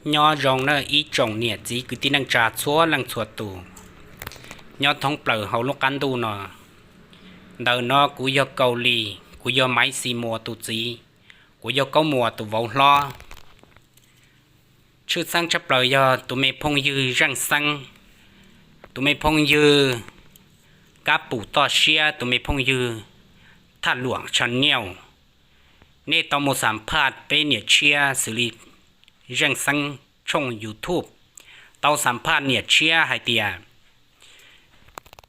Nyob zoo na ib tsoom niam txiv kwv tij neej tsa txhua leej txhua tus, nyob thoob plaws hauv lub qab ntuj no. Ntawm no kuv yog Kaus Lis, kuv yog Maiv Xis Muas tus txiv, kuv yog Kaub Muas tus vauv hlob. Tshwj xeeb tshaj plaws yog tus me phooj ywg Zeej Xeeb, tus me phooj ywg Kab Pum Toj Siab, tus me phooj ywg Thaj Luam Channel. Nej tau mus xam phaj peb niam tshiab xws li Zeej Xeeb tshooj YouTube, tau xam phaj niam tshiab hais tias,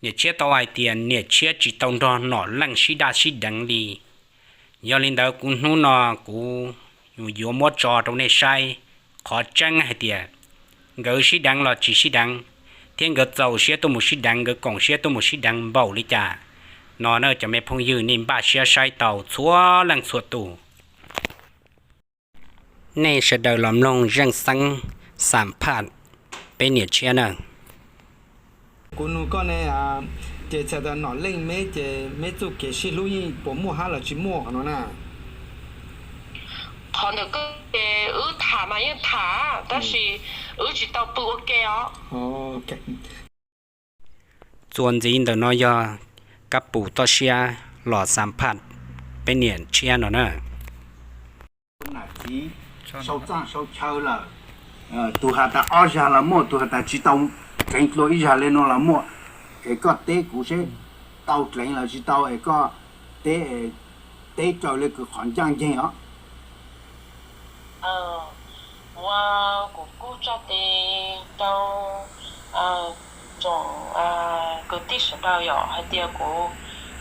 niam tshiab tau hais tias niam tshiab tsis tau nrog Nom Leej sib daj sib deev li. Yog li ntawd kuv hnub no kuv yuav muab tso rau nej saib qhov tseeb hais tias nkawd sib deev los tsis sib deev, thiab nkawd txaus siab tuaj mus sib deev, nkawd koom siab tuaj mus sib deev npaum li cas. No na cov me phooj ywg, nej npaj siab saib tau txhua leej txhua tus. Nej sawv daws los mloog Zeej Xeeb xam phaj peb niam tshiab na. Kuv nug koj ne, ces txhais tau Nom Leej meb ces meb txuj kev sib hlub yeej puas muaj hab los tsis muaj qhov no na? Qhov ntawm koj ces wb tham mas yeej tham, tab sis wb tsis tau pw ua ke os. Txuas ntxiv ntawm no yog Kab Pum Toj Siab los xam phaj peb niam tshiab no na. Nam txiv sau txaj sau chaw lawm, tus has tas ob zag los muaj, tus has tas tsis tau dleev dlua ib zag li no los muaj, es koj teb kuv seb tau dleev los tsis tau, es koj teb, teb raws li kuv qhov ncaj ncees os. Ua, kuv kuj tsa tes rau tsoom kwv tij sawv daws yom, hais tias kuv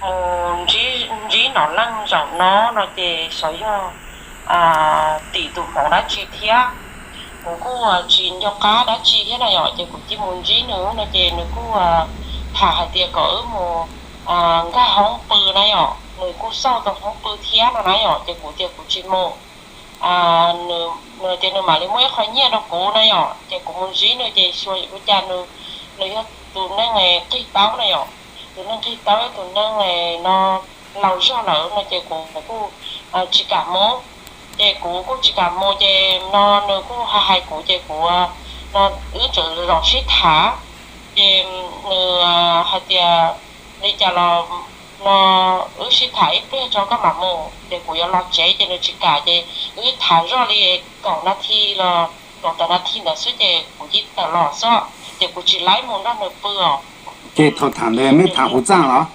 mus ntsib Nom Leej zaum no no ces xyov yog tim tus hmoov dab tsi thiab. Kuv kuj tsis nco qab dab tsi thiab na yom, ces kuv cia mus ntsib nws no ces nws kuj tham hais tias kom wb mus nkag hoob pw na yom, nws kuj xauj tau hoob pw thiab no na yom, ces kuv tias kuv tsis mus. Nws tias nws mam li muab ib qho nyiaj rau kuv na yom, ces kuv mus ntsib nws ces xyov ua cas nws, nws yog tus neeg qig taub na yom, tus neeg qig taub, tus neeg no laus zog lawm no ces kuv kuj tsis kam mus. Ces kuv kuj tsis kam mus ces no nws kuj hais hais kuv ces kuv, no wb txawm zaum sib tham, ces nws hais tias li cas los no wb sib tham ib pliag tso koj mam mus, ces kuv yuav los tsev ces nws tsis kam ces wb tham zoj li kaum nas thi los kaum tawm nas thi ntawd xwb ces kuv cia li tawm los xwb, ces kuv tsis laib mus nrog nws pw os. Ces thaum tham ntawd meb tham hauv txaj los?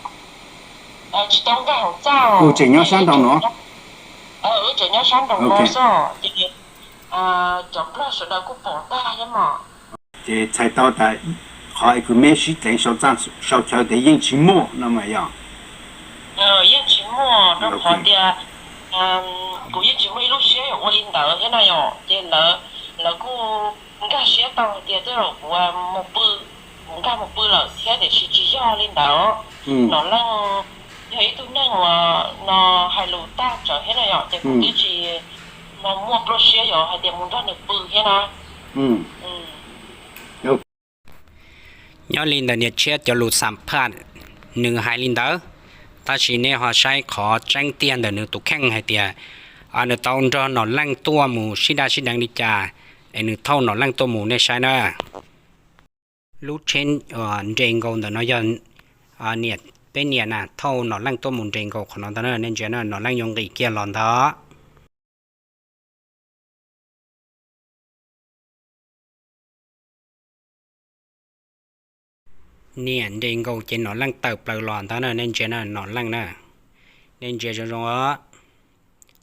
Tsis tau nkag hauv txaj, wb tseem nyob sab nraum no. Wb tseem nyob sab nraum no xwb ces cov nplog sawv daws kuj pom tag thiab mas. Ces txhais tau tas qhov es kws meb sib dleev sau txaj sau chaw tes yeej tsis muaj no mas yog? Yeej tsis muaj, rau qhov tias kuv yeej tsis muaj ib lub siab yuav ua li ntawd thiab na yom, ces lawv, lawv kuj nkag siab tau hais tias tej zaum kuv mus pw, kuv nkag mus pw lawm thiab, tiam sis tsis yog li ntawd. Nom Leej yog ib tug neeg uas no hais lus tag tsawv thiab na yom, ces kuv twb tsis muaj pluaj siab yuav hais tias mus nrog nws pw thiab na. Nyob li ntawm niam tshiab cov lus xam phaj, nws hais li ntawd, tab sis nej ho saib qhov tseeb tiag ntawm nws tus kheej hais tias nws tau nrog Nom Leej tuaj mus sib daj sib deev li cas es nws thauj Nom Leej tuaj mus, nej saib na. Lub tsheb nres nkaus ntawm no yog niam, peb niam na thauj Nom Leej tuaj mus nres nkaus qhov no ntag na, nej ntsia na, Nom Leej yuav nqis kiag los ntag. Niam nres nkaus ces Nom Leej tawm plaws los ntag na, nej ntsia na, Nom Leej na, nej ntsia zoo zoo os.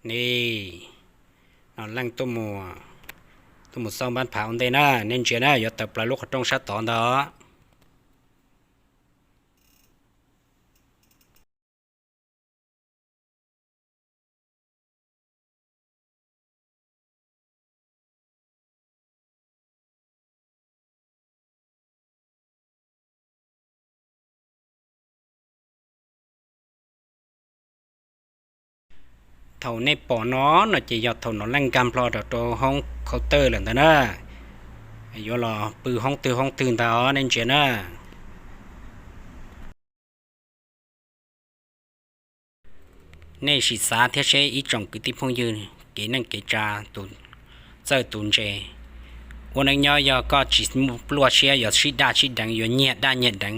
Ni, Nom Leej tuaj mus, tuaj mus xauj npab phav ua ntej na, nej ntsia na, yuav tawm plaws lub qhov rooj sab tod ntag. Thaum nej pom no, no ces yog thaum Nom Leej nkag nplo rau rau hoob khauv tawj lawm ntag na. Yuav los pw hoob twg hoob twg ntag os, nej ntsia na. Nej sim xav thiab seb ib tsoom kwv tij phooj ywg, kev neej kev tsa, tus txawj tus ntse, Ua neej nyob yog koj tsis muaj pluaj siab yuav sib daj sib deev, yuav nyiag daj nyiag deev,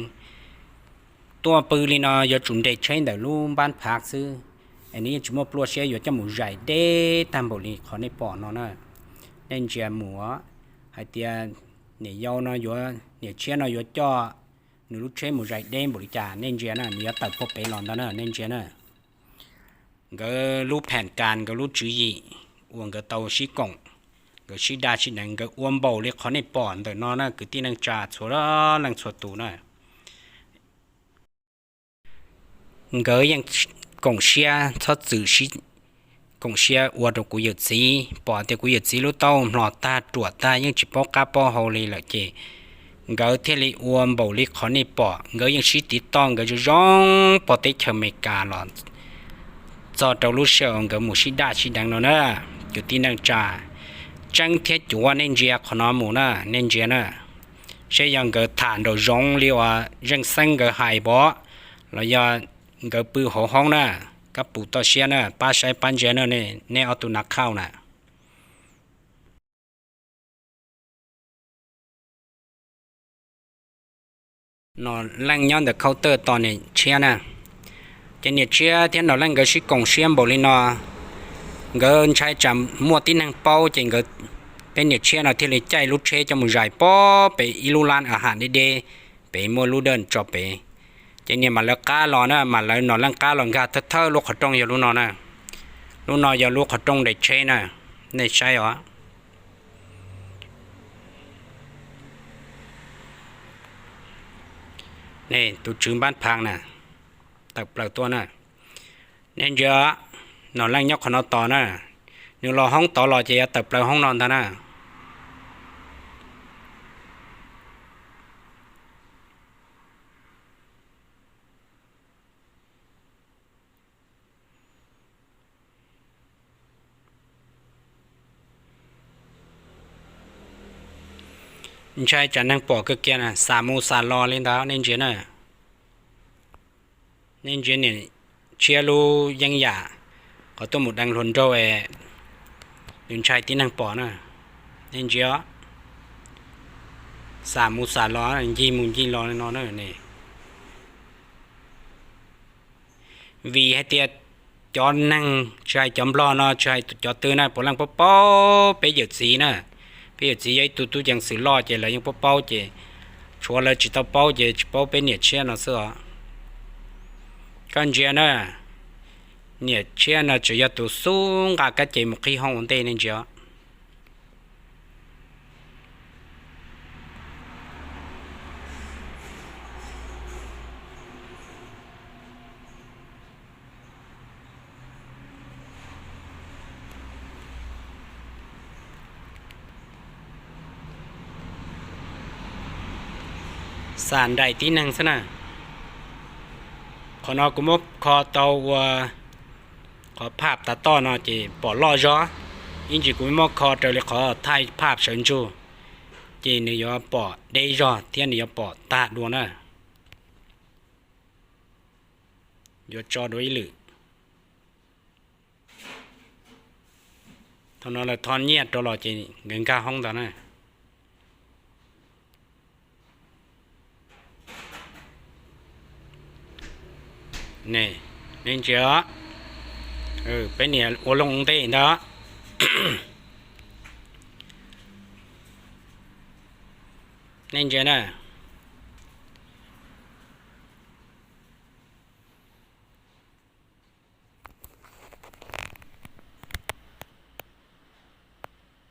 tuaj pw li no yuav tsum nres tsheb ntawm lub npab phav xwb, es nws yeej tsis muaj pluaj siab yuav coj mus zais deb tag npaum li qhov nej pom no na. Nej ntsia mus hais tias niam yau no yuav, niam tshiab no yuav coj nws lub tsheb mus zais deb npaum li cas nej ntsia na, nws yuav tawm puag pem los ntag na, nej ntsia na. Nkawd lub phem kas, nkawd lub tswv yim uas nkawd tau sib koom, nkawd sib daj sib deev, nkawd ua npaum li qhov nej pom ntawm no na kwv tij neej tsa txhua leej txhua tus na. Nkawd yeej koom siab txhob txwm sib koom siab ua rau kuv yawm txiv, pom tias kuv yawm txiv lub taub hau mlom tag ruam tag yeej tsis paub qab paub hau li lawm ces nkawd thiaj li ua npaum li qhov nej pom, nkawd yeej sib tiv toj nkawd zoo zoo pog teb chaws Amelikas los txog rau lub sij hawm nkawd mus sib daj sib deev no na. Kwv tij neej tsa, tseeb thiab cuav nej ntsia qhov no mus na, nej ntsia na, seb yog nkawd tham nraum zoov li uas Zeej Xeeb nkawd hais pom los yog nkawd pw hauv hoob na. Kab pus toj siab na, pab saib pab ntsia na, nej ob tug nav khauj na. Nom Leej nyob ntawm khauj tawj tos niam tshiab na. Ces niam tshiab thiab Nom Leej nkawd sib koom siab npaum li no, nkawd ntshai tsam muaj tib neeg paub ces nkawd, peb niam tshiab no thiaj li caij lub tsheb coj mus zais pog pem ib lub lab a has deb deb, pem muaj lub dawj tso pem. Ces niam mam lawv qab los na, mam lawv Nom Leej qab los nkag thawj thawj lub qhov rooj yog lub no na. Lub no yog lub qhov rooj nres tsheb na, nej saib os. Nej tus tswv npab phav na, tawm plaws tuaj na. Nej ntsia, Nom Leej nyob qhov no tos na, nws los hoob tod los ces yuav tawm plaws hoob no ntag na. Ntshai tsam neeg pom kawg kiag na, xam mus xam los li ntawd nej ntsia na. Nej ntsia niam tshiab lub yeeb yam, qhov tuaj mus deev hluas nraug es nws ntshai tib neeg pom na. Nej ntsia, xam mus xam los, ncig mus ncig los li no na ne. Vim hais tias cov neeg tsis hais cov Nplog no tsis hais cov twg na puav leej paub paub peb yawm txiv na. Peb yawm txiv yog ib tug tub ceev xwm loj ces lawv yeej paub paub ces tshuav lawv tsis tau paub ces tsis paub peb niam tshiab no xwb os. Koj ntsia na, niam tshiab no tseem yog tus xub nqa kab ces mus qhib hoob ua ntej nej ntsia. Xam nraim tib neeg xwb na. Qhov no kuv muab kho tau ua qhov phaj tav toj no ces pom loj zog, ib ntsis kuv muab kho raws li qhov thaij phaj sawv ntsug, ces nws yuav pom deb zog thiab nws yuav pom tag dua na. Yuav tso dua ib lwm. Thaum no lawv tho nyiaj rau los ces nkawd nkag hoob ntag na. Ne, nej ntsia, peb niam ua loo ntej ntag. Nej ntsia na.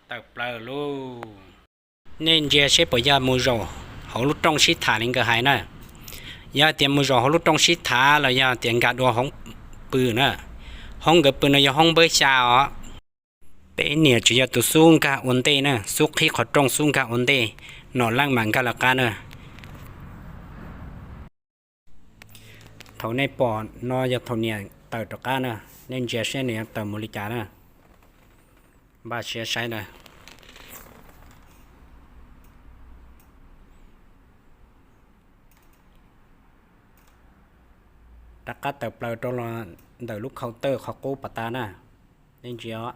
Tawm plaws lauj. Nej ntsia seb puas yog mus zaum hauv lub rooj sib tham li nkawd hais na. Yog tias mus zaum hauv lub rooj sib tham los yog tias nkag dua hoob pw na. Hoob nkawd pw no yog hoob npawb xya os. Peb niam tseem yog tus xub nkag ua ntej na, xub qhib qhov rooj xub nkag ua ntej, Nom Leej mam nkag lawv qab na. Thaum nej pom no yog thaum niam tawm rov qab na, nej ntsia seb nws yuav tawm mus li cas na. Npaj siab saib na. Rov qab tawm plaws rau los ntawm lub khau tawj qhov qub pas tas na. Nej ntsia os.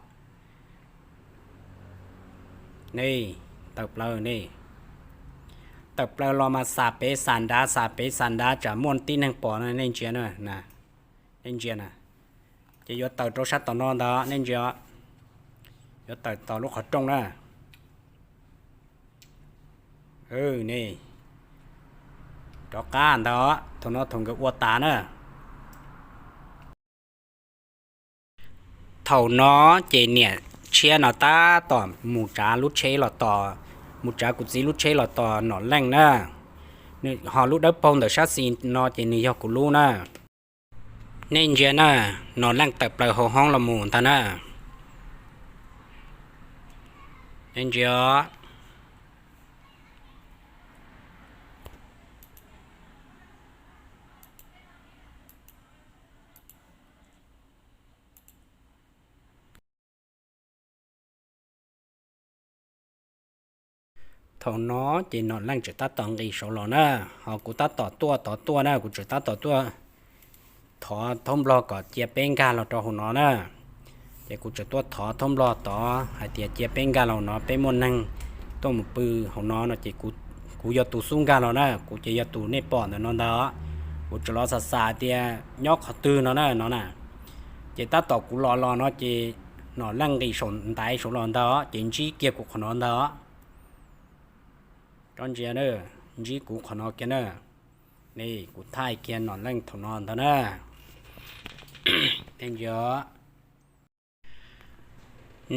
Nej, Tawm plaws ne, tawm plaws los mas xam pem xam nrad, xam pem xam nrad tsam muaj tib neeg pom no nej ntsia na, nej ntsia na. Ces yuav tawm rau sab tom no ntag nej ntsia, yuav tawm tom lub qhov rooj na. Ne, rov qab ntag, thaum no thaum nkawd ua tas na. Thaum no ces niam tshiab no tab tom mus tsav lub tsheb los tos, mus tsav kuv txiv lub tsheb los tos Nom Leej na. Nws ho lub dawb paug ntawm sab xis no ces nws yog kuv lub na. Nej ntsia na, Nom Leej tawm plaws hauv hoob los mus ntag na. Nej ntsia os. Thaum no ces Nom Leej tseem tab tom nqis saud los na, ho kuv tab tom tuaj tod tuaj na, kuv tseem tab tom tuaj thov Thaub Nplog kom cia peb nkag los rau hauv no na. Ces kuv tseem tuaj thov Thaub Nplog tod hais tias cia peb nkag los no, peb muaj neeg tuaj mus pw hauv no no ces kuv yog tus xub nkag los na, kuv ces yog tus nej pom ntawm no ntag. Kuv tseem los xam xam tias nyob qhov twg no na no na. Ces tab tom kuv los los no ces Nom Leej nqis saum ntaiv saud los ntag, ces ntsib kiag kuv qhov no ntag. Tso ntsia, ntsib kuv qhov no kiag na. Kuv thaij kiag Nom Leej thaum no ntag na. Ntsia,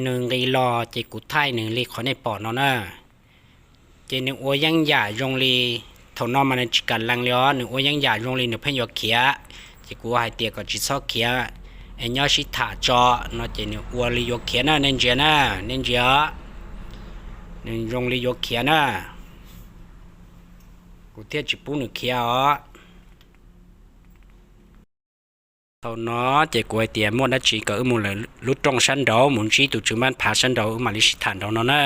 nws nqis los ces kuv thaij nws li qhov nej pom no na. Ces nws ua yeeb yam zoo li, thaum no mas nws tsis kam lees li os, nws ua yeeb yam zoo li nws pheej yuav khiav. Ces kuv hais tias kom tsis txhob khiav, es nyob sib tham tso no ces nws ua li yuav khiav na, nej ntsia na, nej ntsia. Nws zoo li yuav khiav na, kuv thiaj tsis pub nws khiav os. Thaum no ces kuv hais tias muaj dab tsi kom wb mus lawm lub rooj sab nraud mus ntsib tus tswv mab phav sab nraud wb mam li sib tham nraud no na.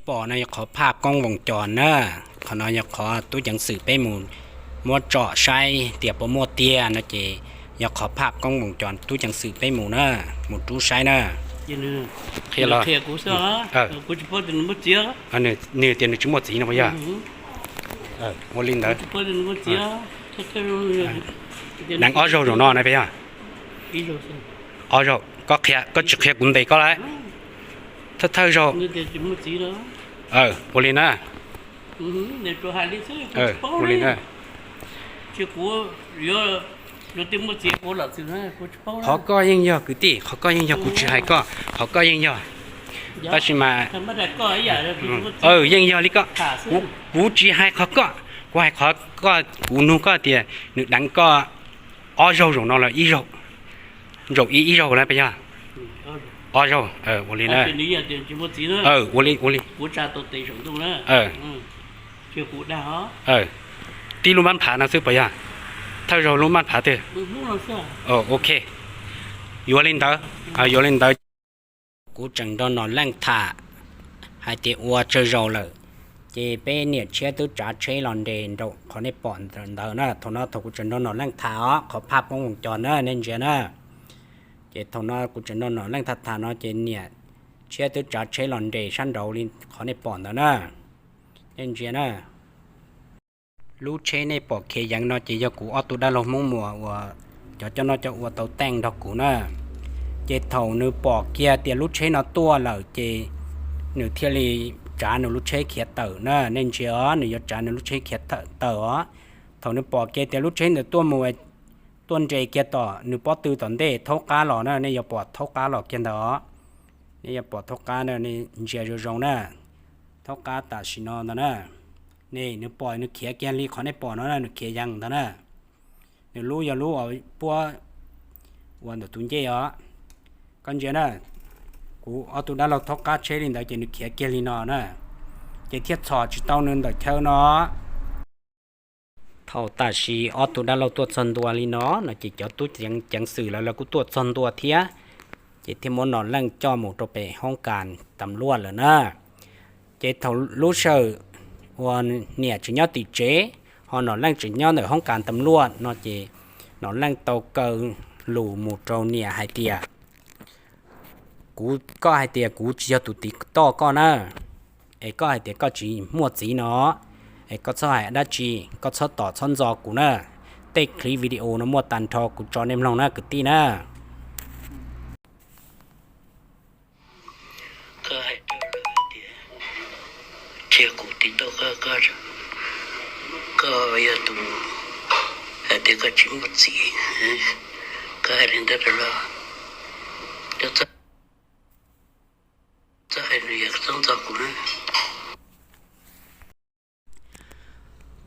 Pom no yog qhov phaj koob voos cos na, qhov no yog qhov tub ceev xwm peb mus muab tsom saib tias puas muaj tiag no ces yog qhov phaj koob voos cos tub ceev xwm peb mus na, mus rub saib na. Qhia los, nws tias nws tsis muaj txiv no puas yog? Ua li ntawd. Deev ob zaug zaum no na puas yog? Ob zaug, koj qhia, koj tsis qhia kuv ntes koj lawm. Thawj thawj zaug. Ua li na. Ua li na. Qhov koj yeej yog kwv tij, qhov koj yeej yog, kuv tsis hais koj, qhov koj yeej yog. Tab sis mas, yeej yog li koj. Kuv tsis hais qhov koj, kuv hais qhov koj, kuv nug koj tias nws deev koj ob zaug zaum no los ib zaug, zaum ib ib zaug na puas yog? Ob zaug, ua li na. Ua li, ua li. Tib lub mab phav no xwb puas yog? Thawj zaug lub mab phav twg? Ok, yuav li ntawd, yuav li ntawd. Kuv tseem nrog Nom Leej tham hais tias ua tsawg zaus lawm, ces peb niam tshiab twb tsav tsheb los nres nraum qhov nej pom ntawd na. Thaum no thaum kuv tseem nrog Nom Leej tham os, qhov phaj koob voos cos na, nej ntsia na. Ces thaum no kuv tseem nrog Nom Leej tham tham no ces niam tshiab twb tsav tsheb los nres sab nraud li qhov nej pom ntawd na. Nej ntsia na. Lub tsheb nej pom khiav yeev no ces yog kuv ob tug dab laug Hmoob Muas uas cov coj noj coj ua tau teej nrog kuv na. Ces thaum nws pom kiag tias lub tsheb no tuaj lawm ces nws thiaj li tsav nws lub tsheb khiav tawm na. Nej ntsia os, nws yuav tsav nws lub tsheb khiav tawm os. Thaum nws pom kiag tias lub tsheb ntawd tuaj mus, tuaj nres kiag tom nws pob tw tom ntej thaub qab los na, nej yuav pom thaub qab los kiag ntawd os. Nej yuav pom thaub qab na, nej ntsia zoo zoo na. Thaub qab tam sim no ntag na. Ne, nws pom nws khiav kiag li qhov nej pom no na, nws khiav yeev ntag na. Nws lub yog lub uas puab ua ntawm tus ncej os. Koj ntsia na, kuv ob tug dab laug thaub qab tsheb li ntawd ces nws khiav kiag li no na, ces thiaj txhom tsis tau nws ntawm chaw no. Thaum tam sim ob tug dab laug tuaj txog ntua li no no ces cov tub ceev xwm lawv lawv kuj tuaj txog ntua thiab, ces thiaj muab Nom Leej coj mus rau pem hoob kas tam luaj lawm na. Ces thaum lub sij hawm uas niam tseem nyob tim tsev, ho Nom Leej tseem nyob ntawm hoob kas tam luaj no ces Nom Leej tau kaw lus mus rau niam hais tias, Kuv, koj hais tias kuv tsis yog tus tiv toj koj na, es koj hais tias koj tsis muaj txiv no, es koj txhob hais dab tsi, koj txhob tom txhob ntxo kuv na. Tej clip video no muaj tag nrho kuv tso nej mloog na kwv tij na. Koj hais rau lawv hais tias, cia kuv tiv toj koj, koj, koj yog tus hais tias koj tsis muaj txiv, koj hais li ntawd rau lawv, txhob hais lus yam txhob ntxo kuv na.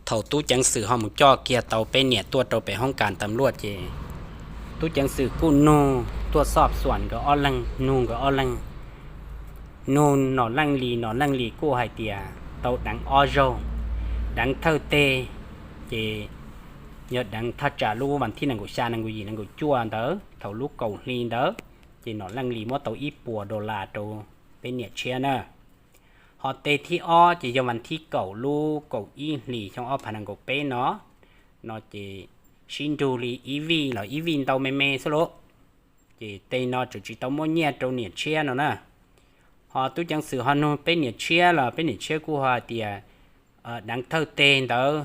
Thaum tub ceev xwm ho mus coj kiag tau peb niam tuaj rau pem hoob kas tas luaj ces tub ceev xwm kuj nug tuaj xob xuam nkawd ob leeg, nug nkawd ob leeg, nug Nom Leej Lis, Nom Leej Lis kuj hais tias tau deev ob zaug, deev thawj teg ces yog deev thaj tsam lub vas thib nees nkaum xya, nees nkaum yim, nees nkaum cuaj ntawd, thaum lub kaum hli ntawd ces Nom Leej Lis muab tau ib puas dollar rau peb niam tshiab na. Ho teg thib ob ces yog vas thib kaum lub kaum ib hlis xyoo ob phav nees nkaum peb no, no ces sib nrug li ib vij los ib vij ntau me me xwb lauj. Ces teg no tseem tsis tau muab nyiaj rau niam tshiab no na. Ho tub ceev xwm ho nug peb niam tshiab los peb niam tshiab kuj ho hais tias deev thawj teg ntawd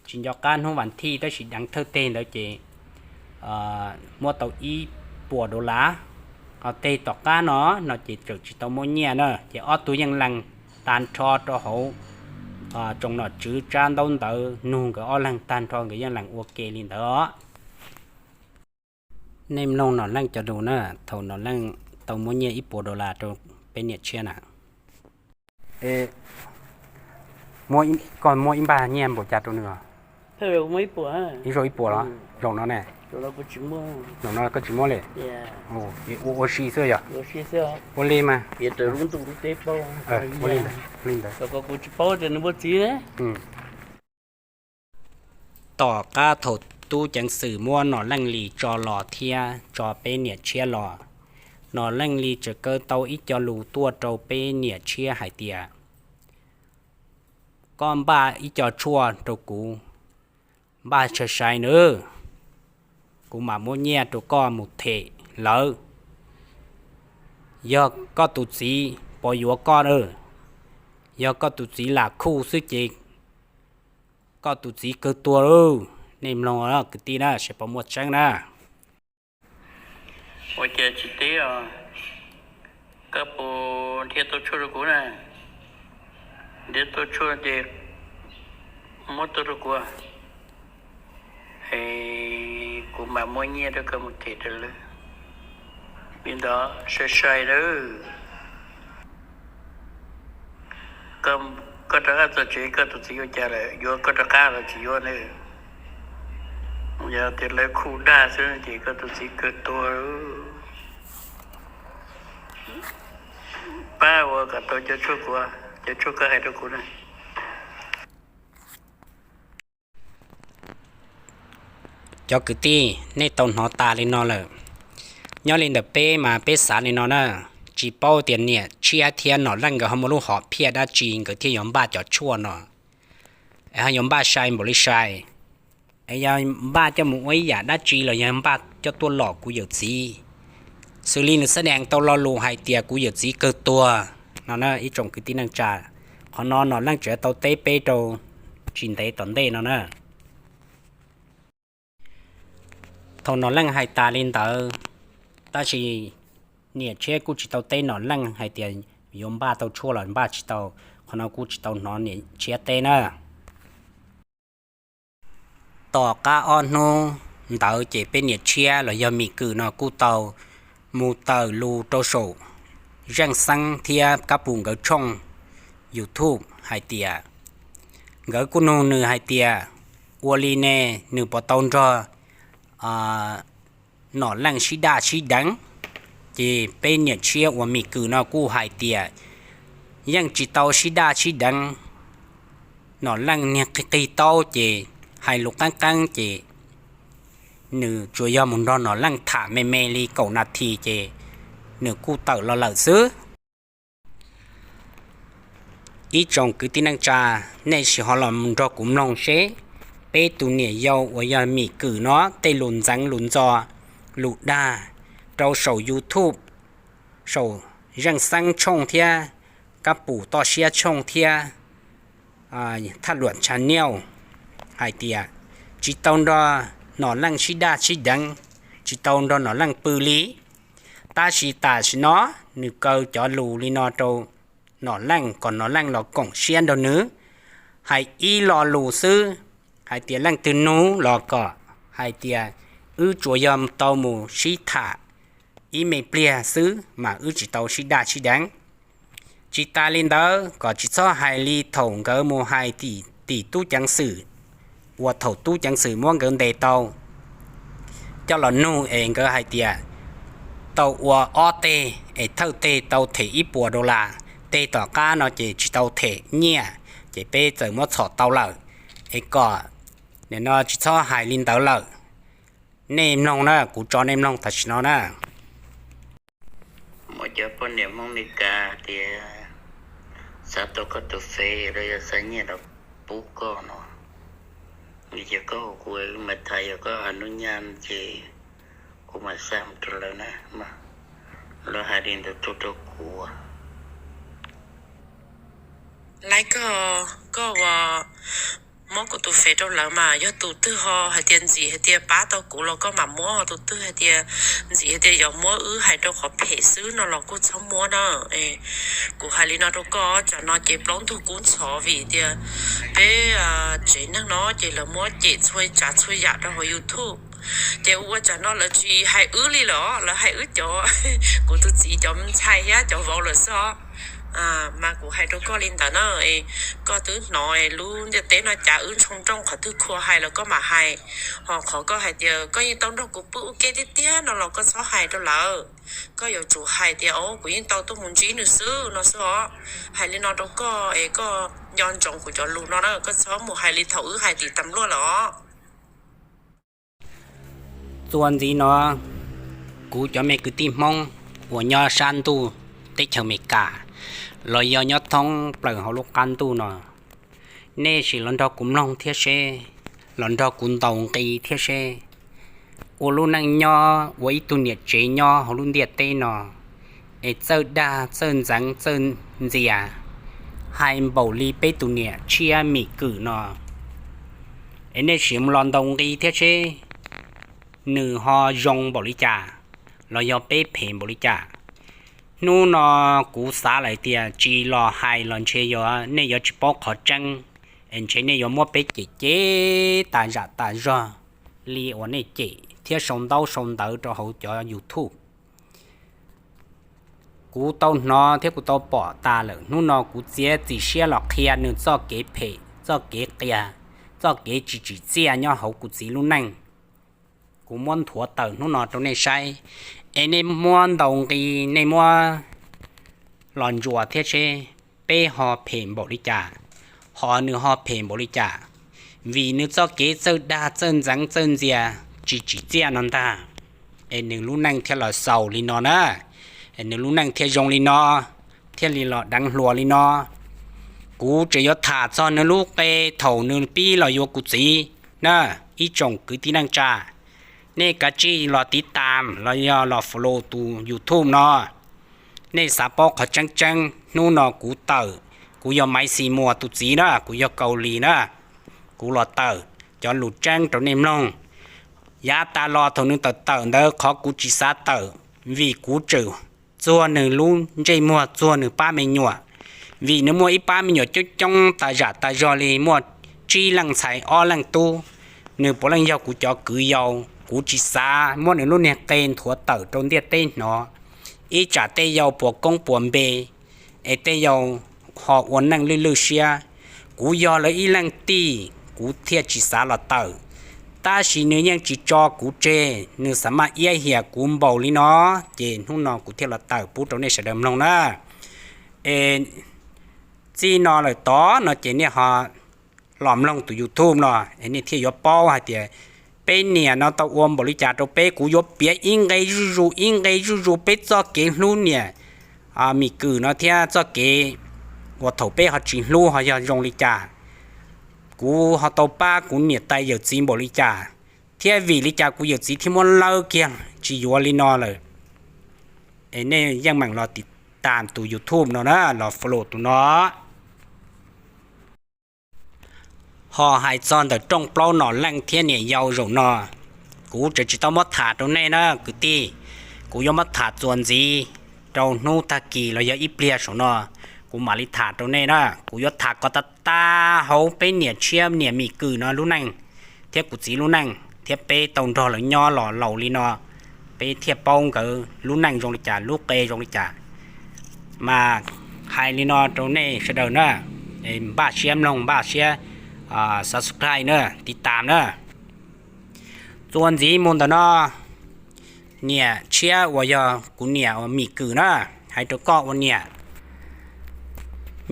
tsis nco qab hnub vas thib tab sis deev thawj teg ntawd ces muab tau ib puas dollar. Ho teg tom qab no, no ces tseem tsis tau muab nyiaj na, ces ob tug yeej lees tag nrho rau hauv tsoom nom tswv tsab ntaub ntawv, nug nkawd ob leeg tag nrho nkawd yeej lees ua ke li ntawd os. Nej mloog Nom Leej cov lus na, thaum Nom Leej tau muab nyiaj ib puas dollar rau peb niam tshiab na. Koj muab ib npag nyiaj npaum cas rau nws? Ib zaug ib puas los? Zaum no ne? Zaum no koj tsis muab li. Ua ua si xwb yog? Ua li mas. Ua li ntawd. Tom qab thaum tub ceev xwm muab Nom Leej Lis tso los thiab tso peb niam tshiab los, Nom Leej Lis tseem kaw tau ib co lus tuaj rau peb niam tshiab hais tias, koj npaj ib co tshuaj rau kuv, npaj sai sai nawb, kuv mam muab nyiaj rau koj mus them lawv. Yog koj tus txiv puas yuav koj na, yog koj tus txiv lam khuj xwb ces koj tus txiv kawg tuag lauj. Nej mloog kwv tij na, seb puas muaj tseeb na. Ua cas tsis teb os, koj puas nrhiav tau tshuaj rau kuv na? Nrhiav tau tshuaj ces muab tuaj rau kuv, es kuv mam muab nyiaj rau koj mus them rau lawv. Li ntawd sai sai nawb. Koj rov qab txog tsev koj tus txiv ua cas lawm, yuav koj rov qab los tsis yuav ne? Yog tias lawv khuj dag xwb ces koj tus txiv kawg tuag. Pab ua kom tau cov tshuaj kuv, cov tshuaj koj hais rau kuv na. Cov kwv tij, nej tau hnov tas li no lawm. Nyob li ntawm peb mas peb xav li no na, tsis paub tias niam tshiab thiab Nom Leej nkawd ho muaj lub hom phiaj dab tsi nkawd thiaj yuav npaj cov tshuaj no, es ho yuav npaj sai npaum li sai, es yog npaj coj mus ua ib yam dab tsi los yog npaj coj tuaj lom kuv yawm txiv, xws li nws xab dees tau lo lus hais tias kuv yawm txiv kawg tuag no na ib tsoom kwv tij neej tsa. Qhov no Nom Leej tseem tau teb peb rau tsis ntev tom ntej no na. Thaum Nom Leej hais tas li ntawd, tab sis niam tshiab kuj tsis tau teb Nom Leej hais tias yuav npaj tau tshuaj los npaj tsis tau, qhov no kuj tsis tau hnov niam tshiab teb na. Tom qab ob hnub ntawd ces peb niam tshiab los yog Mim Kwm no kuj tau mus tawm lus rau saum Zeej Xeeb thiab Kab Pus nkawd tshooj YouTube hais tias, nkawd kuj nug nws hais tias, ua li ne, nws puas tau nrog Nom Leej sib daj sib deev? Ces peb niam tshiab uas Mim Kwm no kuj hais tias, yeej tsis tau sib daj sib deev. Nom Leej niag qig qig taub ces hais lus qeeb qeeb ces nws tsuas yog mus nrog Nom Leej tham me me li kaum nas this ces nws kuj tawm los lawm xwb. Ib tsoom kwv tij neej tsa, nej sim ho los nrog kuv mloog seb peb tus niam yau uas yog Mim Kwm no tej lus ntxeev lus ntxo, lus dag rau saum YouTube saum Zeej Xeeb tshooj thiab Kab Pum Toj Siab tshooj thiab Thaj Luam Channel hais tias tsis tau nrog Nom Leej sib daj sib deev, tsis tau nrog Nom Leej pw li. Tab sis tam sim no nws kaw cov lus li no rau Nom Leej kom Nom Leej los koom siab nrog nws, hais ib lo lus xwb, hais tias leej twg nug los kom hais tias wb tsuas yog tau mus sib tham ib me pliag xwb mas wb tsis tau sib daj sib deev. Tsis tas li ntawd kom tsis txhob hais li thaum nkawd mus hais tim tub ceev xwm, uas thaum tub ceev xwm muab nkawd ntes tau coj los nug es nkawd hais tias tau ua ob teg es thawj teg tau them ib puas dollar, teg tom qab no ces tsis tau them nyiaj, ces peb txawm muab txhom tau lawm. Es kom nim no tsis txhob hais li ntawd lawm. Nej mloog na, kuv tso nej mloog tam sim no na. Muaj cov poj niam Hmoob Mes Kas tias xav tau koj tus fev los yog xav nyiaj los pub koj no, ces koj hu kuv mas tham, yog koj hais nub nyaj ces kuv mam xa mus rau lawv na. Lawv hais li ntawd tuaj rau kuv. Laiv, koj, koj ua muab kuv tus fev rau lawv mas yog tus twg ho hais tias ntxim hais tias pab tau kuv los koj mam muab, tus twg hais tias ntxim hais tias yuav muab wb hais rau qhov phem xwb no los kuj txhob muab na. Kuv hais li no rau koj, tsam no ces plaub ntug kub ntxhov vim tias peb tsev neeg no ces lawv muab cem txhua tsav txhua yam rau hauv YouTube. Ces ua tsam no lawv tsis hais wb li lawm, lawv hais wb cov, kuv tus txiv cov ntxhais thiab cov vauv lawm xwb. Mas kuv hais rau koj li ntawd na, koj twb hnov lub ntiaj teb no cas wb ntshoo nrooj, qhov twg khuv hais los koj mam hais. Ho qhov koj hais tias koj yeej tau nrog kuv pw ua ke tiag tiag no los koj txhob hais rau lawv. Koj yuav tsum hais tias o kuv yeej tau tuaj mus ntsib nws xwb no xwb os. Hais li no rau koj es koj nco ntsoov kuv cov lus no na, koj txhob mus hais li thaum wb hais tim tas luaj lawm os. Txuas ntxiv no, kuv cov me kwv tij Hmoob uas nyob sab ntuj teb chaws Amelikas los yog nyob thoob plaws hauv lub qab ntuj no, nej sim los nrog kuv mloog thiab seb, los nrog kuv ntaus nqi thiab seb, ua lub neej nyob ua ib tug niam tsev nyob hauv lub ntiaj teb no es txawj dag txawj ntxeev txawj ntxias hais npaum li peb tus niam tshiab Mim Kwm no, es nej sim los ntaus nqi thiab seb nws ho zoo npaum li cas los yog peb phem npaum li cas. Hnub no kuv xav lawm tias tsis los hais los ntshe nej yuav tsis paub qhov tseeb, es ntshe nej yuav muab peb cem cem tas zam tas zog li uas nej cem thiab sau ntaub sau ntawv rau hauv cov YouTube. Kuv tau hnov thiab kuv tau pom tas lawm, hnub no kuv txiav txim siab los qhia nws txoj kev phem, txoj kev qias, txoj kev tsis tsim txiaj nyob hauv kuv txiv lub neej. Kuv muab nthuav tawm hnub no rau nej saib, es nej muab ntaus nqi, nej muab los ntsuas thiab seb peb ho phem npaum li cas, ho nws ho phem npaum li cas. Vim nws txoj kev txawj dag txawj ntxeev txawj ntxias tsis tsim txiaj no ntag, es nws lub neej thiaj los xaus li no na, es nws lub neej thiaj zoo li no, thiaj li los deev hluas li no. Kuv tseem yuav tham txog nws lub qe thaum nws pib los yuav kuv txiv na, ib tsoom kwv tij neej tsa. Nej kav tsij los tiv tam los yog los follow tus YouTube no. Nej xav paub qhov tseeb tseeb, hnub no kuv tawm, kuv yog Maiv Xis Muas tus txiv na, kuv yog Kaus Lim na, kuv los tawm cov lus tseeb rau nej mloog. Yav tas los thaum nws tawm tawm ntawd qhov kuv tsis xav tawm, vim kuv tseem txuag nws lub ntsej muag txuag nws pab me nyuam, vim nws muaj ib pab me nyuam coob coob tas zam tas zog li, muaj tsib leej ntxhais ob leej tub, nws puav leej yog kuv cov kwv yau. Kuv tsis xav muab nws lub niag qe nthuav tawm rau ntiaj teb hnov, ib tsam tej yau puas koob puas npe, es tej yau ho ua neej lwj lwj siab. Kuv yog lawv ib leej tij, kuv thiaj tsis xav los tawm, tab sis nws yeej tsis tso kuv tseg, nws xav maj iab hiam kuv npaum li no, ces hnub no kuv thiaj los tawm pub rau nej sawv daws mloog na. Es txij no lawm tod no ces nej ho los mloog tus YouTube no es nej thiaj yuav paub hais tias peb niam no tau ua npaum li cas rau peb. Kuv yuav piav ib nqe zuj zus ib nqe zuj zus peb txoj kev hlub niam Mim Kwm no thiab txoj kev uas thaum peb ho tsis hlub ho yog zoo li cas. Kuv ho tau pab kuv niam tais yawm txiv npaum li cas, thiab vim li cas kuv yawm txiv thiaj muab lawb kiag tsis yuav li no lawm. Es nej yeej meem los tiv tam tus YouTube no na, los follow tus no. Ho hais txog ntawm rooj plaub nom leej thiab niam yau zaum no, kuv tseem tsis tau muab tham rau nej na kwv tij. Kuv yuav muab tham txuas ntxiv rau hnub tag kis los yog ib pliag saum no, kuv mam li tham rau nej na. Kuv yuav tham kom tag tag hauv peb niam tshiab niam Mim Kwm no lub neej, thiab kuv txiv lub neej, thiab peb tau nrog lawv nyob los laus li no, peb thiaj paub nkawd lub neej zoo li cas, lub qe zoo li cas. Mas hais li no rau nej sawv daws na, npaj siab mloog, npaj siab subscribe na, tiv tam na. Txuas ntxiv mus ntawm no, niam tshiab uas yog kuv niam uas Mim Kwm na, hais rau koj ua niam,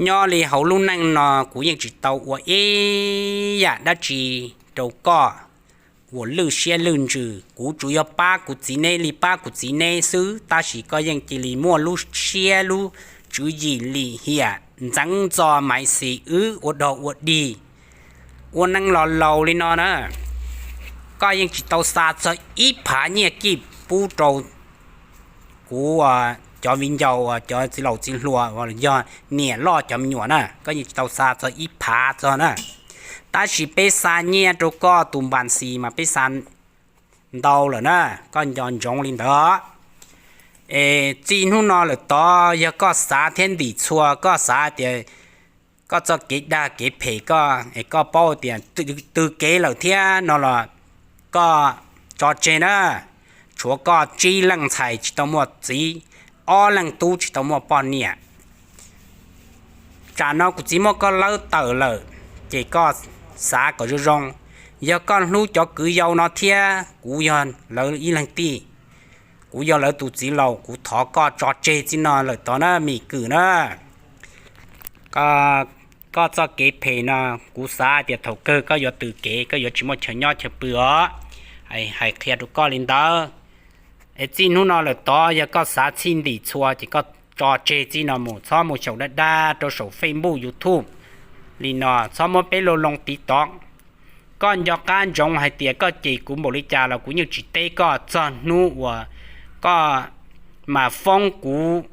nyob li hauv lub neej no kuv yeej tsis tau ua ib yam dab tsi rau koj uas lwj siab lwj ntsws. Kuv tsuas yog pab kuv txiv neb li pab kuv txiv neb xwb, tab sis koj yeej cia li muaj lub siab lub tswv yim lim hiam ntxeev ntxo maiv xis wb ua dog ua dig, ua neej los laus li no na. Koj yeej tsis tau xa txog ib phav nyiaj kij pub rau kuv cov viv ncaus uas cov txiv laus txiv hluas uas yog niam loj cov me nyuam na, koj yeej tsis tau xa txog ib phav txog na. Tab sis peb xa nyiaj rau koj tus npas xis mas peb xa ntau lawm na, koj nco ntsoov li ntawd. Es txij hnub no lawm tod yog koj xav thiab ntim txhua, koj xav tias koj txoj kev dag kev phem koj es koj paub tias tw kev lawm thiab no los koj tso tseg na. Tshuav koj tsib leej ntxhais tsis tau muaj txiv, ob leej tub tsis tau muaj poj niam. Tsam no kuv txiv muab koj lawb tawm lawm, ces koj xav kom zoo zoo. Yog koj hlub cov kwv yau no thiab kuv yog lawv ib leeg tij, kuv yog lawv tus txiv laus, kuv thov koj tso tseg txij no lawm tod na Mim Kwm na. Koj txoj kev phem no, kuv xav tias thaum kawg koj yuav tw kev, koj yuav tsis muaj chaw nyob chaw pw os. Hais qhia rau koj li ntawd. Es txij hnub no lawm tod yog koj xav txhij ntim txhua ces koj tso tseg txij no mus, txhob mus xyaum dag dag rau saum Facebook, YouTube li no, txhob muab peb loo loo tiv tov. Koj nco qab ntsoov hais tias koj cem kuv npaum li cas los kuv yeej tsis teb koj txog hnub uas koj mas foob kuv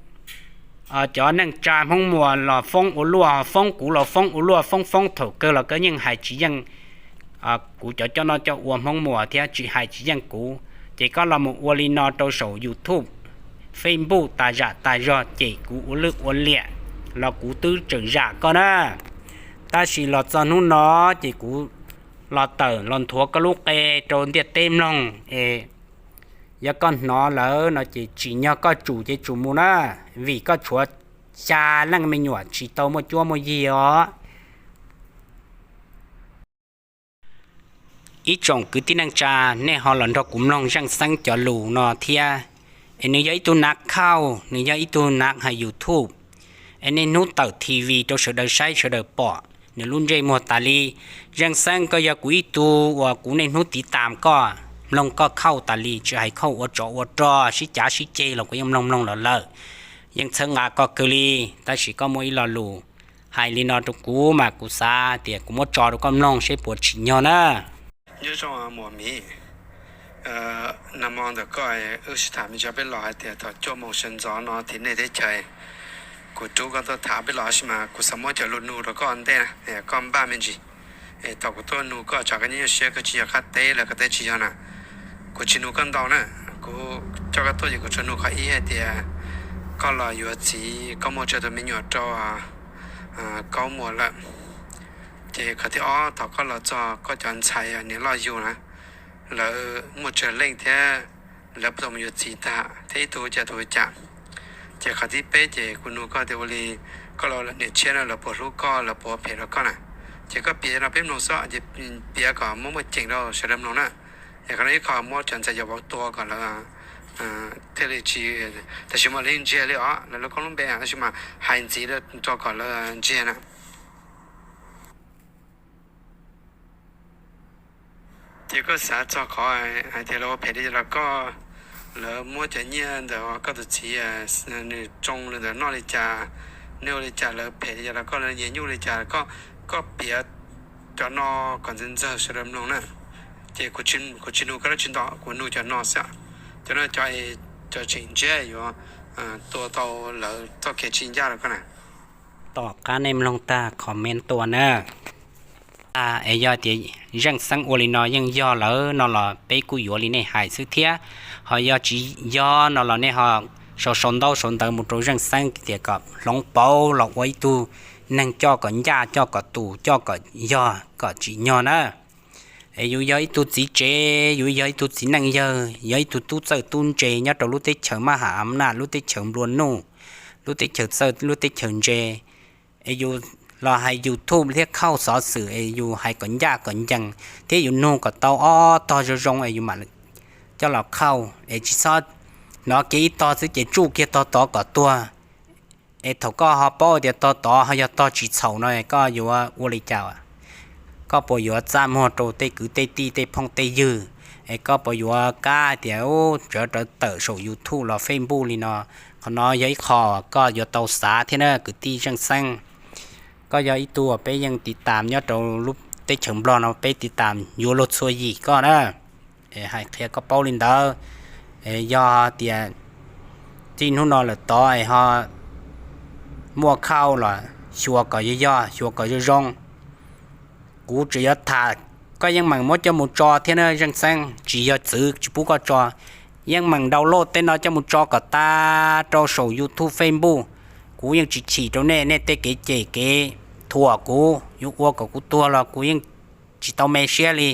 cov neej tsa Hmoob Muas los foob ua luaj, foob kuv los foob ua luaj, foob foob thaum kawg los koj yeej hais tsis yeej kuv cov coj noj coj ua Hmoob Muas thiab tsis hais tsis yeej kuv. Ces koj los mus ua li no rau saum YouTube, Facebook tas zam tas zog cem kuv ua lwj ua liam los kuv twb tseem zam koj na. Tab sis los txog hnub no ces kuv los tawm los nthuav koj lub qe rau ntiaj teb mloog es yog koj hnov lawm no ces tsim nyog koj tsum ces tsum mus na, vim koj tshuav xya leej me nyuam tsis tau muaj cuab muaj yig os. Ib tsoom kwv tij neej tsa, nej ho los nrog kuv mloog Zeej Xeeb cov lus no thiab. Es nws yog ib tug nav khauj, nws yog ib tug nav hais YouTube. Es niaj hnub tawm T V rau sawv daws saib sawv daws pom nws lub ntsej muag tas li. Zeej Xeeb, koj yog kuv ib tug uas kuv niaj hnub tiv tam koj, mloog koj khauj tas li, tsis hais khauj ua tsov ua rog sib cav sib ceg los kuv yeej mloog mloog los lawm, yeej txhawb nqa koj kawg li. Tab sis koj muaj ib lo lus hais li no rau kuv mas kuv xav tias kuv muab tso rau koj mloog seb puas tsim nyog na. Nyob zoo muam Mim, nag hmo ntawm koj wb sib tham me ntsis peb los hais tias thaum cuaj moos sawv ntxov no tim nej teb chaws, kuv rub koj tuaj tham peb los sis mas kuv xav muab cov lus nug rau koj ua ntej na, koj npaj me ntsis. Es thaum kuv tuaj nug koj tsam koj nyuaj nyuaj siab koj tsis yog qab teb los koj teb tsis yog na, kuv tsis nug koj ntau na. Kuv coj koj tuaj ces kuv tsuas nug qhov ib hais tias koj los yuav txiv, koj muaj tsawg tus me nyuam rau Kaub Muas lawm. Ces qhov thib ob, thaum koj los txog koj cov ntxhais niam loj yug na, lawv muaj tsawg leej thiab lawv puas tau mus yuav txiv tag thiab ib tug cas tus cas. Ces qhov thib peb ces kuv nug koj tias ua li koj los niam tshiab no lawv puas hlub koj, lawv puas phem rau koj na. Ces koj piav no peb mloog xwb ces piav kom muaj muaj ceem rau sawv daws mloog na. Es qhov no ib qho muab cov ntxhais yau vauv tua kom lawv thiaj li tsis, tam sim mas lawv ntsiag li os, lawv lub koob lub npe tab sis mas hais ntxiv rau kom lawv ntsiag na. Ces koj xav txog qhov hais tias lawv ua phem li cas los koj, lawv muab cov nyiaj ntawm koj tus txiv nws tsoo li ntawd noj li cas, nej ua li cas lawv phem li cas los koj, lawv nyiag nyuj li cas, koj piav cov no kom ntxawg ntxawg sawv daws mloog na. Ces kuv tsis nug koj dab tsi ntau, kuv nug cov no xwb. Cov no cov, cov tseem ntsiab yuav tua tau lawv txoj kev tsis ncaj rau koj na. Tom qab nej mloog tag comment tua na. Es yog tias Zeej Xeeb ua li no yeej yog lawm no los peb kuj yuav li nej hais xwb thiab. Ho yog tsis yog no los nej ho sau sau ntaub sau ntawv mus rau Zeej Xeeb tias kom hloov pauv los ua ib tug neeg coj kom ncaj, coj kom tus, coj kom yog kom tsim nyog na. Es yus yog ib tug txiv tsev, yus yog ib tug txiv neej yawg, yog ib tug tub txawj tub ntse nyob rau lub teb chaws mab ham naj, lub teb chaws nplua nuj, lub teb chaws txawj, lub teb chaws ntse. Es yus los hais YouTube thiab khauj xov xwm es yus hais kom ncaj kom ncees thiab yus nug kom tau ob tog zoo zoo es yus mam coj los khauj es tsis txhob hnov kiag ib tog xwb ces tsuj kiag tog tod kom tuag. Es thaum koj ho paub tias tog tod ho yog tog tsis txhaum no koj yuav ua li cas? Koj puas yuav txaj muag rau tej kwv tej tij tej phooj tej ywg? Es koj puas yuav kam tias tsawv rawv tawm saum YouTube los Facebook li no? Qhov no yog ib qho koj yuav tau xav thiab na kwv tij Zeej Xeeb. Koj yog ib tug peb yeej tiv tam nyob rau lub teb chaws Nplog no, peb tiv tam yuav luag txhua yim koj na. Hais qhia koj paub li ntawd. Yog tias txij hnub no lawm tod es ho muaj khauj los xyuas kom yog yog, xyuas kom zoo zoo. Kuv tseem yuav tham, koj yeej meem muab coj mus tso thiab na Zeej Xeeb, tsis yog txwv tsis pub koj tso. Yeej meem download tej no coj mus tso kom tas rau saum YouTube, Facebook. Kuv yeej tsis chim rau nej, nej tej kev cem kev thuam kuv, yuav ua kom kuv tuag los kuv yeej tsis tau me siab li.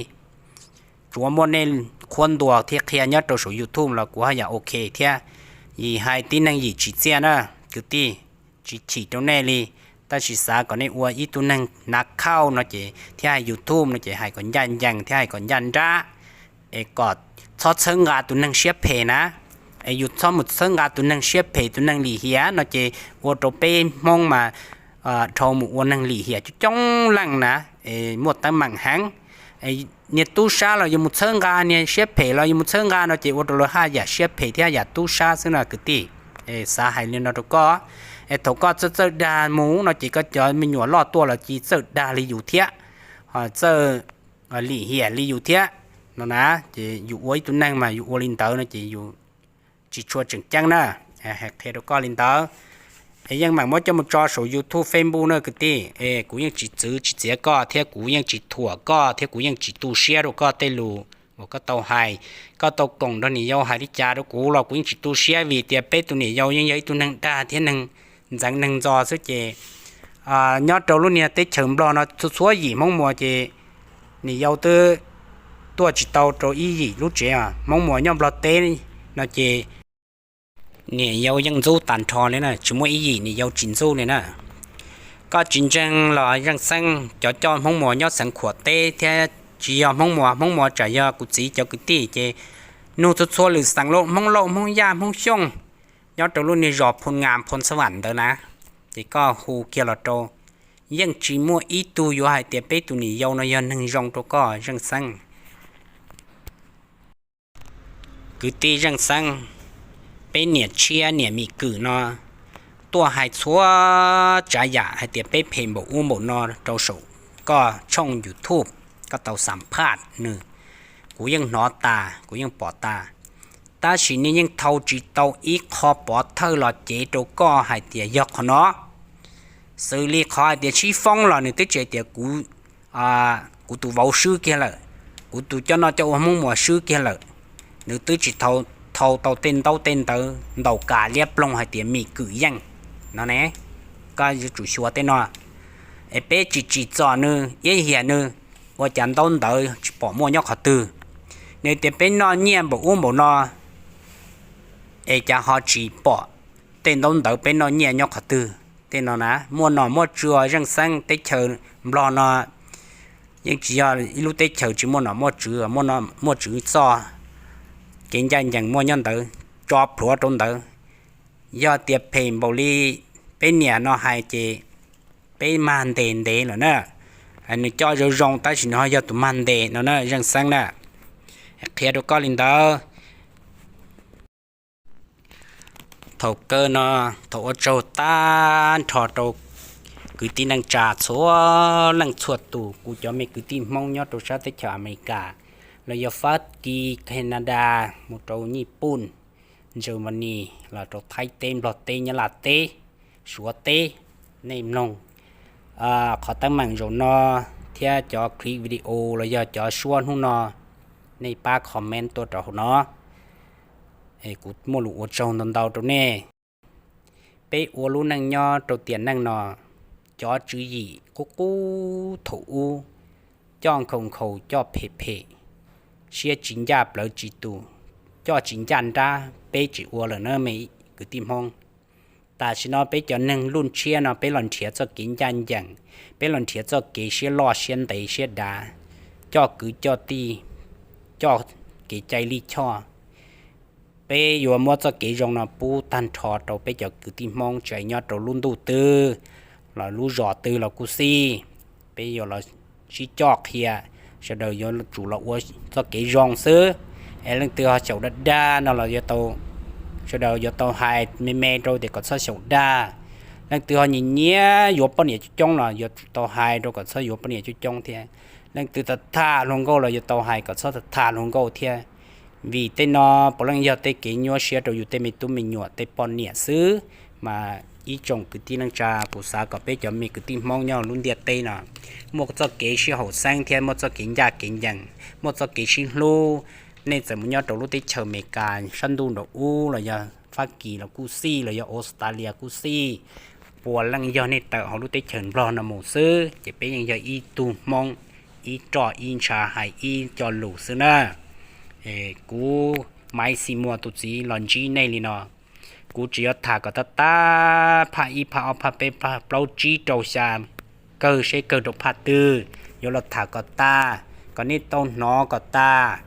Tsuav muaj nej qhuab ntuas thiab qhia nyob rau saum YouTube los kuv haj yam ok thiab. Yim hais tib neeg yim tsim txiaj na kwv tij, tsis chim rau nej li, tab sis xav kom nej ua ib tug neeg hnav khauj no ces thiab hais YouTube no ces hais kom ncaj ncees thiab hais kom ncaj nrab, es kom txhob txhawb nqa tus neeg siab phem na. Es yus txhob mus txhawb nqa tus neeg siab phem tus neeg lim hiam no ces ua rau peb Hmoob mas dhau mus ua neeg lim hiam coob coob leej na, muaj teeb meem heev. Niag tub sab los yus mus txhawb nqa, niag siab phem los yus mus txhawb nqa no ces ua rau lawv haj yam siab phem thiab yam tub sab xwb no kwv tij. Xav hais li no rau koj, es thaum koj txawj txawj dag mus no ces koj cov me nyuam loj tuaj los cia txawj dag li yus thiab, ho txawj lim hiam li yus thiab no na. Ces yus ua ib tug neeg mas yus ua li ntawd no ces yus tsis tshua tseem ceeb na. Hais qhia rau koj li ntawd. Es yeej meem muab coj mus tso saum YouTube, Facebook na kwv tij. Es kuv yeej tsis txwv tsis txiav koj thiab kuv yeej tsis thuam koj thiab kuv yeej tsis tu siab rau koj tej lus uas koj tau hais. Koj tau koom nrog niam yau hais li cas rau kuv los kuv yeej tsis tu siab vim tias peb tus niam yau yeej yog ib tug neeg dag thiab neeg ntxeev neeg ntxo xwb ces nyob rau lub niag teb chaws Nplog no txhua txhua yim Hmoob Muas ces niam yau twb tuaj tsis tau rau ib yim lub tsev. Hmoob Muas nyob Nplog teb no ces niam yau yeej ntxub tag nrho li na, tsis muaj ib yim niam yau tsis ntxub li na. Koj tsis ntseeg los Zeej Xeeb, cov coj Hmoob Muas nyob xeev Khuam teb thiab tsis yog Hmoob Muas, Hmoob Muas tsam yog kuv txiv cov kwv tij ces nug txhua txhua lwm xeev, Hmoob Lauj, Hmoob Yaj, Hmoob Xyooj, nyob rau lub niag zos Phoo Ngas, Phoo Xab Vam ntawd na, ces koj hu kiag los rau, yeej tsis muaj ib tug yuav hais tias peb tus niam yau no yog neeg zoo rau koj Zeej Xeeb. Kwv tij Zeej Xeeb, peb niam tshiab niam Mim Kwm no tuaj hais txhua tsav yam hais tias peb phem npaum ub npaum no rau saum koj tshooj YouTube, koj tau xam phaj nws, kuv yeej hnov tas, kuv yeej pom tas. Tab sis nws yeej thau tsis tau ib qho pov thawj los cev rau koj hais tias yog qhov no. Xws li qhov hais tias sib foob los nws twb tsis hais tias kuv, kuv tus vauv swb kiag lawm, kuv tus coj noj coj ua Hmoob Muas swb kiag lawm, nws twb tsis thau tau tej ntaub tej ntawv ntaus kas liab ploog hais tias Mim Kwm yeej no ne. Koj yuav tsum xyuas tej no, es peb tsis tsim txom nws, iab hiam nws, ua cas ntaub ntawv tsis pom muaj nyob qhov twg? Nws tias peb noj nyiaj npaum ub npaum no, es cas ho tsis pom tej ntaub ntawv peb noj nyiaj nyob qhov twg? Tej no na, muaj nom muaj tswv os Zeej Xeeb, teb chaws Nplog no yeej tsis yog ib lub teb chaws tsis muaj nom muaj tswv, muaj nom muaj tswv txoj kev ncaj ncees muaj nyob ntawd, tso plhuav rau ntawd. Yog tias phem npaum li peb niam no hais ces peb mag ntes ntev lawm na. Nws coj zoo zoo tab sis nws ho yog tus mag ntes no na Zeej Xeeb na. Qhia rau koj li ntawd. Thaum kawg no, thaum ua tsaug tag nrho rau kwv tij neej tsa txhua leej txhua tus, kuv cov me kwv tij Hmoob nyob rau sab teb chaws Amelikas, los yog Fab Kis, Canada, mus rau Nyij Pooj, Germany los rau Thaib teb, Nplog teb, Nyab Laj teb, Suav teb, nej mloog qhov teeb meem zaum no thiab cov clip video los yog cov suab hnub no, nej pab comment tuaj rau hauv no. Kuv muaj lus ua tsaug ntau ntau rau nej. Peb ua lub neej nyob rau tiam neej no, cov tswv yim qub qub thaum ub, coj nkhaus nkhaus, coj phem phem, siab tsis ncaj plawv tsis tus, coj tsis ncaj nrab, peb tsis ua lawm na me kwv tij Hmoob. Tam sim no peb cov neeg luj ntshiab no peb los nrhiav txoj kev ncaj ncees, peb los nrhiav txoj kev siab loj siab ntev siab dav, coj kwv coj tij, coj kev cai lij choj. Peb yuav muab txoj kev zoo no pub tag nrho rau peb cov kwv tij Hmoob tsis hais nyob rau lub ntuj twg los lub zos twg los kuj xij, peb yuav los sib coj qhia, sawv daws yuav tsum los ua txoj kev zoo xwb. Es leej twg ho xyaum dag dag no los yuav tau, sawv daws yuav tau hais me me rau tias kom txhob xyaum dag. Leej twg ho nyiam nyiam yuav poj niam coob coob los yuav tsum tau hais rau kom txhob yuav poj niam coob coob thiab. Leej twg tham tham hluas nkauj los yuav tau hais kom txhob tham tham hluas nkauj thiab. Vim tej no puav leej yog tej kev nyuaj siab rau yus tej me tub me nyuam tej poj niam xwb. Mas ib tsoom kwv tij neej tsa, kuv xav kom peb cov me kwv tij Hmoob nyob lub ntiaj teb no muaj txoj kev sib haum xeeb thiab muaj txoj kev ncaj kev ncees, muaj txoj kev sib hlub. Nej txawm mus nyob rau lub teb chaws Amelikas sab ntuj nraum ub los yog Fab Kis los kuj xij los yog Australia kuj xij, puav leej yog nej tawm hauv lub teb chaws Nplog no mus xwb ces peb yeej yog ib tug Hmoob, ib roj ib ntsha hais ib co lus xwb na. Kuv Maiv Xis Muas tus txiv los ntsib nej li no, kuv tsis yuav tham kom tag tag phaj ib phaj ob phaj peb phaj plaub tsib rau xya, kawg seb kawg rau phaj twg yuav los tham kom tag, kom nej tau hnov kom tag,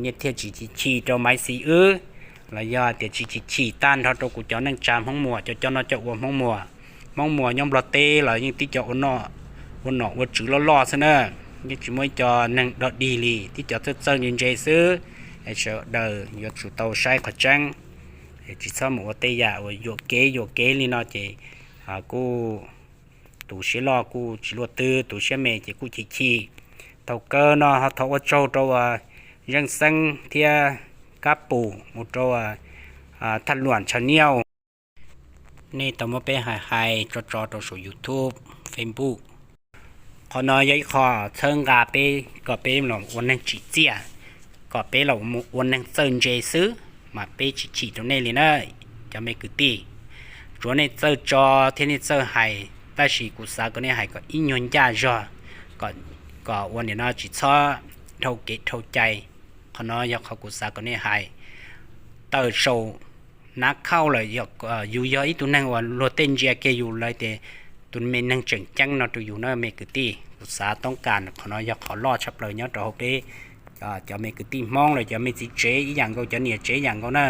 nej thiaj tsis chim chim rau Maiv Xis wb, los yog tias tsis chim chim tag nrho rau kuv cov neej tsa Hmoob Muas, cov coj noj coj ua Hmoob Muas. Hmoob Muas nyob Nplog teb los yeej tib co ua nom ua tswv loj loj xwb na, yeej tsis muaj ib co neeg dog dig li, tib co txawj txawj ntse ntse xwb. Sawv daws yuav tsum tau saib qhov tseeb, tsis txhob mus ua tej yam uas yuam kev yuam kev li no ces kuj tu siab loj kuj tsis luaj twg, tu siab me ces kuj chim chim. Thaum kawg no ho thov ua tsaug rau Zeej Xeeb thiab Kab Pus mus rau Thaj Luam Channel, nej tau muab peb hais hais tso tso rau saum YouTube, Facebook. Qhov no yog ib qho txhawb nqa peb kom peb los ua neeg tsim txiaj, kom peb los ua neeg txawj ntse xwb, mas peb tsis chim rau nej li na, cov me kwv tij. Tsuav nej txawj tso thiab nej txawj hais, tab sis kuv xav kom nej hais kom ib nyuag ncaj zog, kom ua nim no tsis txhob dhau kev dhau cai. Qhov no yog qhov kuv xav kom nej hais. Tawm saum nav khauj lawm, yus yog ib tug neeg uas luag tej ntsia kiag yus lawm tias tus me neeg tseem ceeb no rau yus na me kwv tij. Kuv xav toob kas qhov no yog qhov loj tshaj plaws nyob rau hauv peb cov me kwv tij Hmoob los cov me txiv tsev ib yam nkaus, cov niam tsev ib yam nkaus na.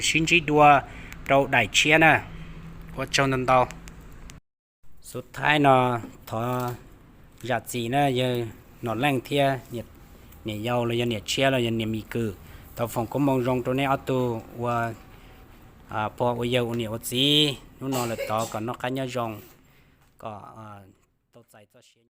Sib ntsib dua rau daim tshiab na. Ua tsaug ntau ntau. Xub thaib no thov zam txim na yawg Nom Leej thiab niam yau los yog niam tshiab los yog niam Mim Kws. Thov foom koob moo zoo rau nej ob tug ua pog ua yawg ua niam ua txiv hnub no lawm tod kom noj qab nyob zoo, kom tau txais txoj sia.